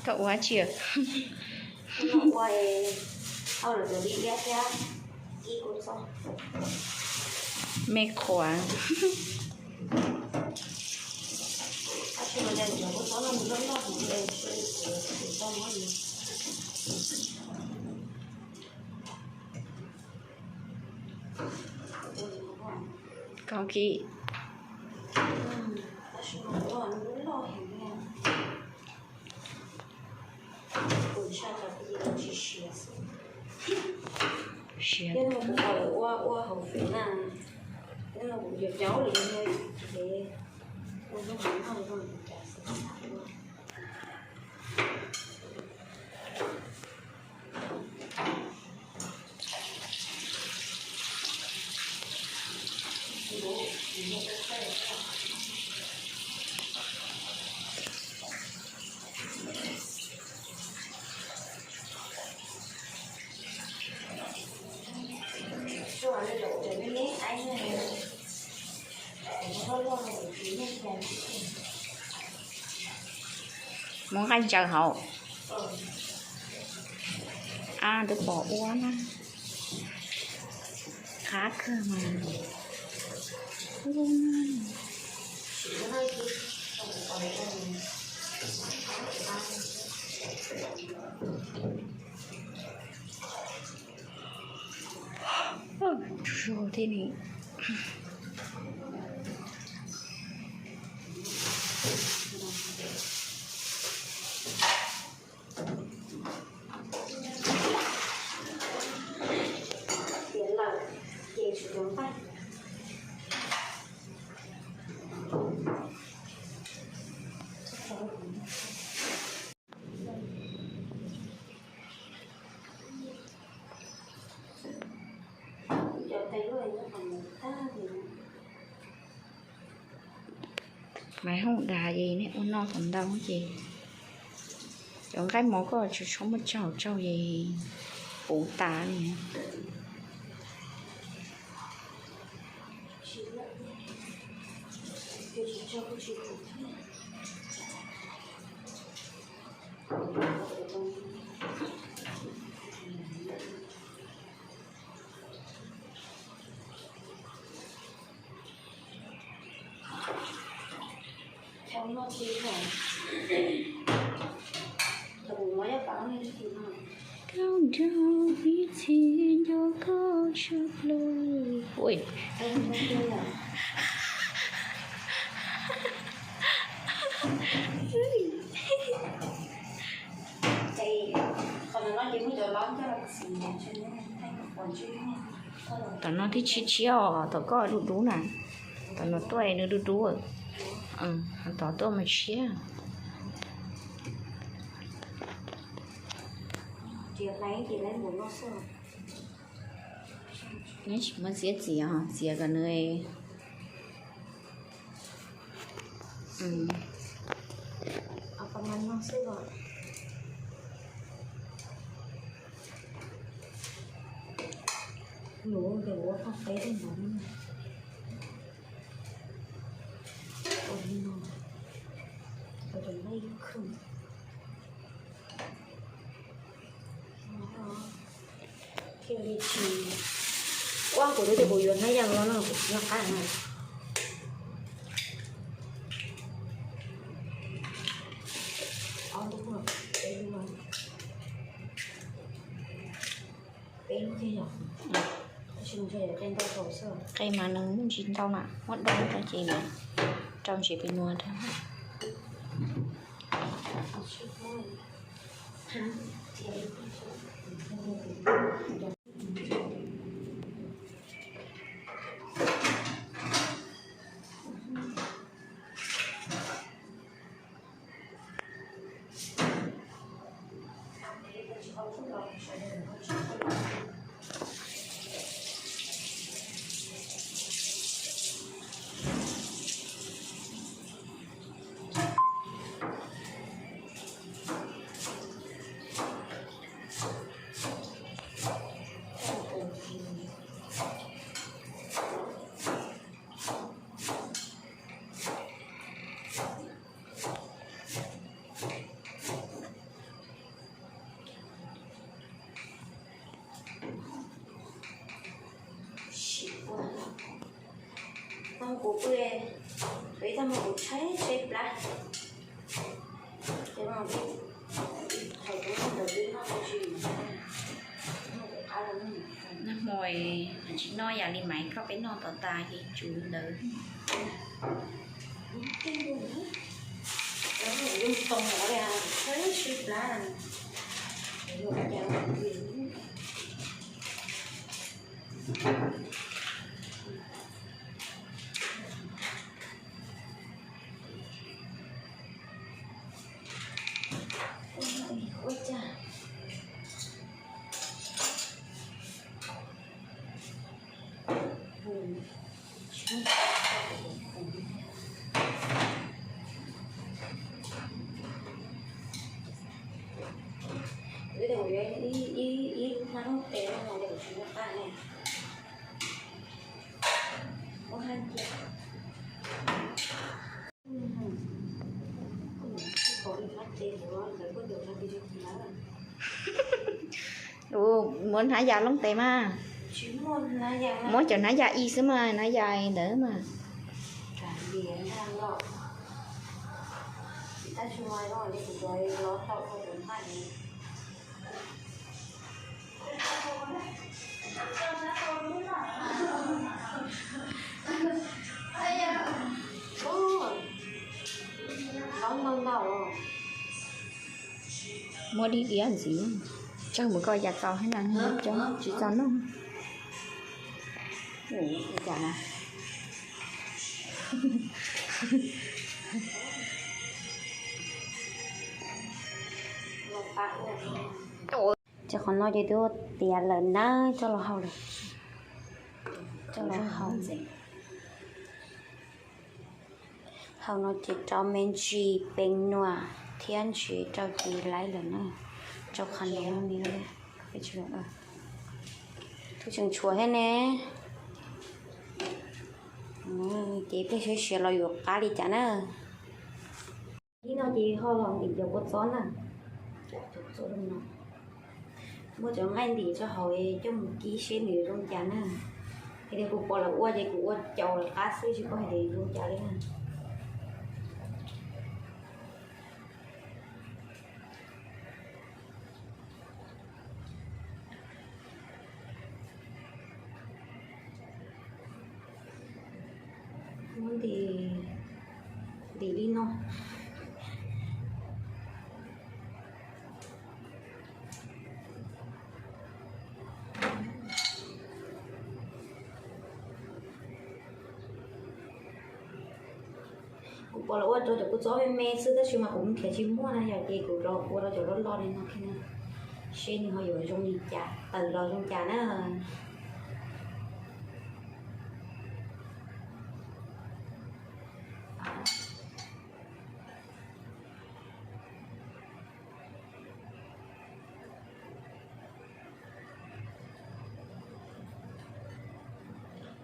Koj ua dab tsi? Me qhuav. Koj kis. Siav. Muab nqaij ntsaws hauv. Ab, twb pom ua na. Qab kawg mas. Tsuj zog thiab ne. Maiv Hooj dag es nej ua noj tau ntau ces cov nqaij mov koj tsis txhob muab tsaug tsaug es puv tas li. Koj nrog ib txhis nco koj sab plaws. Ui. Tom no twb tshiab tshiab os, tom koj dub dub na. Tom no tuaj nws dub dub. Tom tuaj mas tshiab. Neb tsis muab txiav txiav, txiav kom nws Ua kuv twb tias kuv yuav hnab yas los no kuv tsis nco qab na. Qe mas nws muaj ntsis ntau na, muab do rau ces rau ntsev pem nua rau. Kuv pw, kuv ib tag hmo kuv tshaib tshaib plab. Ces no, thaum kuv noj ntawd twb noj tsis, noj hmo tsis noj yam li Maiv koj peb noj tod tas ces tsum ntawd. Tshaib tshaib plab. Ib, ib, ib lub hnab looj tes no los tsis muaj qab ne. Muab hab cia. Ua, muab hnab ya looj tes mas. Muab cov hnab ya ib xwb mas, hnab ya ntawd mas. Muab dib diav ntxiv, tsawg mus koj yam txaus hab na, cov tsis txaus noj. Ces qhov no ces twb tiav lawm na, coj los hau lawm. Coj los hau. Hauv no ces rau me ntsis peem nuam thiab ntshe rau cev laib lawm na. Rau qhov no, tseem tshuav thiab ne. Ces peb saib siav los yuav qab li cas na. Ib no ces ho los ntim cov kua txob na. Muab cov nqaij ntim rau hauv coj mus kib seb nws zoo cas na. Hais tias kuv pom lawv ua ces kuv ua caum lawv qab xwb tsis paub hais tias zoo cas li na. Muab ntim, ntim li no. Kuv pom lawv ua rau cov kua txob me me xwb tab sis mas kuv nrhiav tsis muaj na yom, ces kuv rov ua rau cov loj loj li no thiab na. Seb nws ho yuav zoo li cas, tawm los zoo cas na.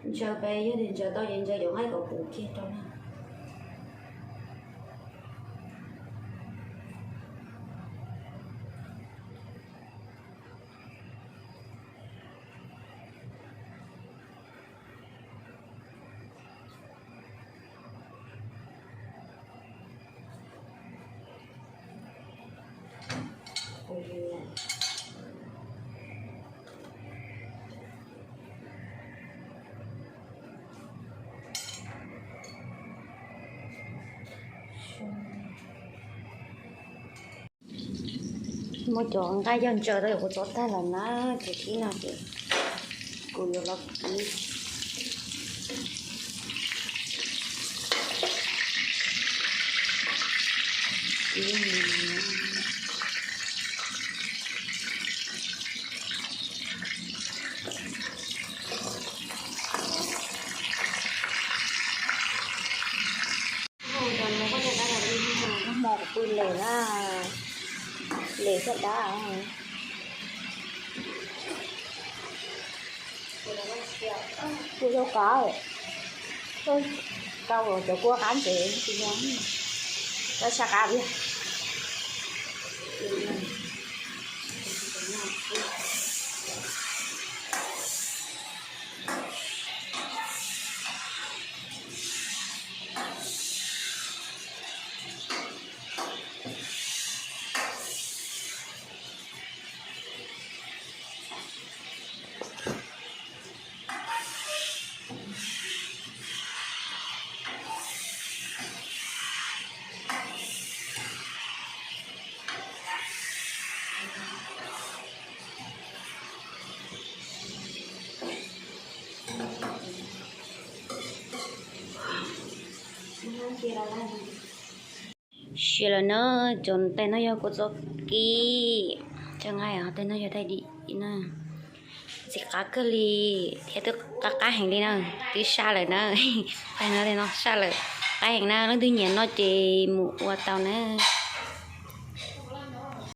Ntsaws pes, yog tias ntsaws tau ces ntsaws cov nqaij kom puv kiag rau na. Muab cov nqaij coj ntsaws rau cov kua txob tag lawm na, ces thib no ces kuv yuav los kib, kib Hmo kuv pw lem na, lem thiab dab. Kuv yau qab, kau cov kua qab ntsev tsis yog, kau sab qab tiag. Siav lawm na, cov tais no yog kuv txoj kib, cov nqaij tej no yog tais dim na. Ntxim qab kawg li thiab twb qab qab heev li na, twb saj lawm na. Tais no saj lawm, qab heev na, leej twg nyiam noj ces mus ua tau na.